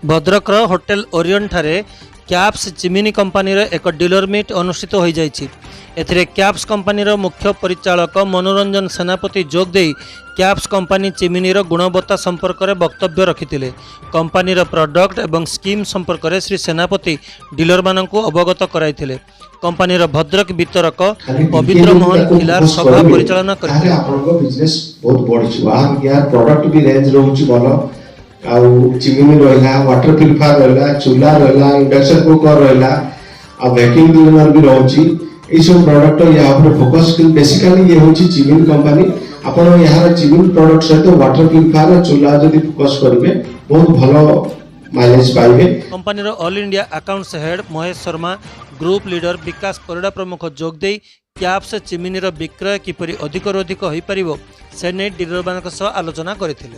ଭଦ୍ରକର hotel ଓରିଅନ୍ଠାରେ caps chimney କମ୍ପାନୀର ଏକ ଡିଲର ମିଟ୍ ଅନୁଷ୍ଠିତ ହୋଇଯାଇଛି। ଏଥିରେ କ୍ୟାପ୍ସ କମ୍ପାନୀର ମୁଖ୍ୟ ପରିଚାଳକ ମନୋରଞ୍ଜନ ସେନାପତି ଯୋଗ ଦେଇ କ୍ୟାପ୍ସ କମ୍ପାନୀ ଚିମିନିର ଗୁଣବତ୍ତା ସମ୍ପର୍କରେ ବକ୍ତବ୍ୟ ରଖିଥିଲେ। କମ୍ପାନୀର ପ୍ରଡକ୍ଟ ଏବଂ ସ୍କିମ୍ ସମ୍ପର୍କରେ ଶ୍ରୀ ସେନାପତି ଡିଲରମାନଙ୍କୁ ଅବଗତ କରାଇଥିଲେ। କମ୍ପାନୀର ଭଦ୍ରକ ବିତରକ ଖାଲି ଟିକେ ପବିତ୍ର ଯଦି ମୋହନ ତାକୁ ଖିଲାର ଫୋକସ୍ ସଭା କରିବେ, ପରିଚାଳନା ତାହେଲେ କରିଥିଲେ। ଆପଣଙ୍କ ବିଜନେସ୍ ବହୁତ ବଢିଯିବ। ଏହାର ପ୍ରଡକ୍ଟ ବି ରେଞ୍ଜ ରହୁଛି ଭଲ। ଆଉ ଚିମିନି ରହିଲା, ୱାଟର ପ୍ୟୁରିଫାୟର ରହିଲା, ଚୁଲା ରହିଲା, ଇଣ୍ଡକ୍ସନ କୁକର ରହିଲା, ଆଉ ଭ୍ୟାକ୍ୟୁମ୍ କ୍ଲିନର ବି ରହୁଛି। ଏଇସବୁ ପ୍ରଡକ୍ଟ ୟା ଉପରେ ଫୋକସ୍। ବେସିକାଲି ଇଏ ହେଉଛି ଚିମିନି କମ୍ପାନୀ। ଆପଣ ଏହାର ଚିମିନି ପ୍ରଡକ୍ଟ ସହିତ ୱାଟର ପ୍ୟୁରିଫାୟର, ଚୁଲା ଯଦି ଫୋକସ୍ କରିବେ, ବହୁତ ଭଲ ମାଇଲେଜ ପାଇବେ। କମ୍ପାନୀର all India accounts head Mahesh Sharma, group leader Bikash Parida ପ୍ରମୁଖ ଯୋଗ ଦେଇ କ୍ୟାପ୍ସ ଚିମିନିର ବିକ୍ରୟ କିପରି ଅଧିକରୁ ଅଧିକ ହୋଇପାରିବ, ସେ ନେଇ ଡିଲରମାନଙ୍କ ସହ ଆଲୋଚନା କରିଥିଲେ।